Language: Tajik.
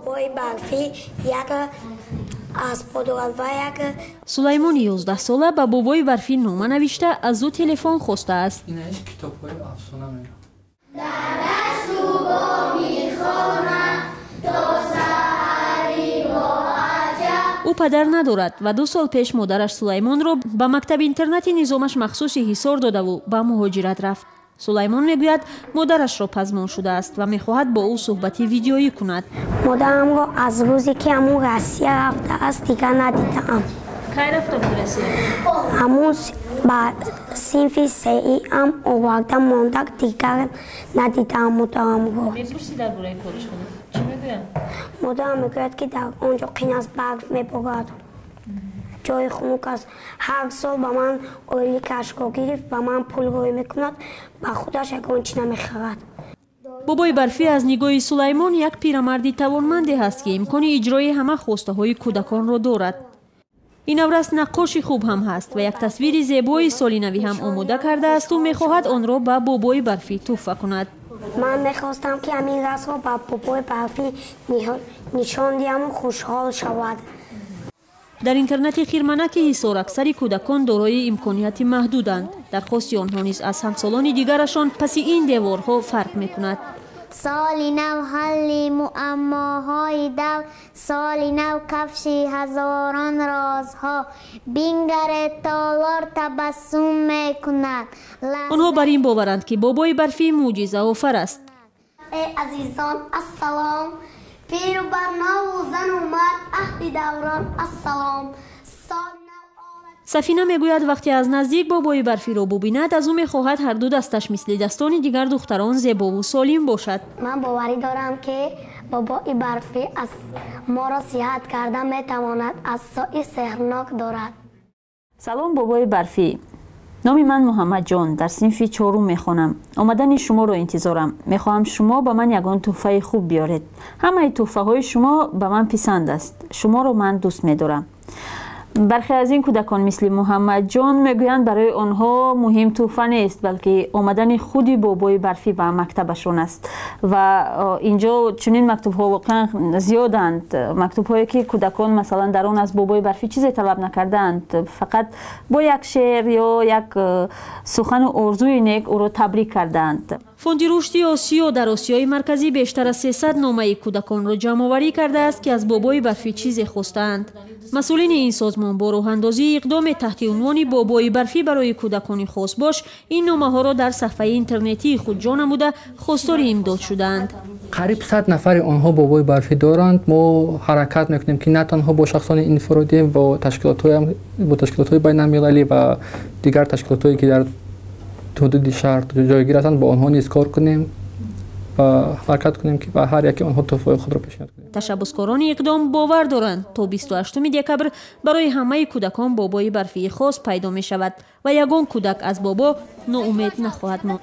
Бобои Барфӣ як асп дорад ва як. Сулаймони 11сола ба Бобои Барфӣ нома навишта, аз ӯ телефон хостааст. Инаиш китобҳои афсона меояд. Ӯ падар надорад ва 2 сол пеш модараш Сулаймонро ба мактаби интернати низомаш махсуси Ҳисор додаву ба муҳоҷират рафт. Сулаймон мегӯяд, модарашро пазмон шудааст ва мехоҳад бо ӯ суҳбати видеоӣ кунад. Модарамро аз рӯзе, ки ҳамун Россия рафтааст, дигар надидаам. Кай рафта буд Россия? Ҳамун ба синфи сеиам оварда монда, дигар надидаам модарамро. Мепурсӣ дар бораи кориш худат? Чӣ мегӯяд? Модарам мегӯяд, ки дар он ҷо қин аст, барф меборад, ҷои хунук аст. Ҳар сол ба ман ойликашро гирифт, ба ман пул рӯй мекунад, ба худаш ягон чӣ намехарад. Бобои Барфӣ аз нигоҳи Сулаймон як пирамарди тавонманде ҳаст, ки имкони иҷрои ҳама хостаҳои кӯдаконро дорад. Ин наврас наққоши хуб ҳам ҳаст ва як тасвири зебои соли навӣ ҳам омода кардаасту мехоҳад онро ба Бобои Барфӣ тӯҳфа кунад. Ман мехостам, ки ҳамин расмро ба Бобои Барфӣ нишон диҳаму хушҳол шавад. Дар интернати Хирманаки Ҳисор аксари кӯдакон дорои имконияти маҳдуданд. Дархости онҳо низ аз ҳамсолони дигарашон паси ин деворҳо фарқ мекунад. Соли нав ҳалли муаммоҳои дав, соли нав кафши ҳазорон розҳо. Бингаре, толор табассум мекунад. Онҳо бар ин боваранд, ки Бобои Барфӣ мӯъҷизаофар аст. Э азизон, ассалом, пиру барнову зану мард, аҳли даврон, ассалом. Сафина мегӯяд, вақте аз наздик Бобои Барфиро бубинад, аз ӯ мехоҳад ҳарду дасташ мисли дастони дигар духтарон зебову солим бошад. Ман боварӣ дорам, ки Бобои Барфӣ аз моро сиҳат карда метавонад, асои сеҳрнок дорад. Салом, Бобои Барфӣ! Номи ман Муҳаммадҷон, дар синфи чорум мехонам. Омадани шуморо интизорам. Мехоҳам шумо ба ман ягон тӯҳфаи хуб биёред. Ҳамаи тӯҳфаҳои шумо ба ман писанд аст. Шуморо ман дӯст медорам. Бархе аз ин кӯдакон, мисли Муҳаммадҷон, мегӯянд, барои онҳо муҳим тӯҳфа нест, балки омадани худи Бобои Барфӣ ба мактабашон аст. Ва инҷо чунин мактубҳо воқеан зиёданд, мактубҳое, ки кӯдакон, масалан, дар он аз Бобои Барфӣ чизе талаб накардаанд, фақат бо як шеър ё як сухану орзуи нек ӯро табрик кардаанд. Фонди рушди Осиё дар Осиёи Марказӣ бештар аз 300 номаи кӯдаконро ҷамъоварӣ кардааст, ки аз Бобои Барфӣ чизе хостаанд. Масъулини ин созмон бо роҳандозии иқдоме таҳти унвони «Бобои Барфӣ барои кӯдакони хосбош» ин номаҳоро дар саҳфаи интернетии худ ҷо намуда, хостори имдод шудаанд. Қариб 100 нафари онҳо Бобои Барфӣ доранд. Мо ҳаракат мекунем, ки на танҳо бо шахсони инфиродӣ, бо ташкилотҳои байналмилалӣ ва дигар ташкилотҳое, ки дар ҳудуди шаҳр ҷойгир ҳастанд, бо онҳо низ кор кунем ва ҳаракат кунем, ки ба ҳар яке онҳо тӯҳфаҳои худро пешниҳод кунем. Ташаббускорони иқдом бовар доранд, то 28 декабр барои ҳамаи кӯдакон Бобои Барфии хос пайдо мешавад ва ягон кӯдак аз бобо ноумед нахоҳад монд.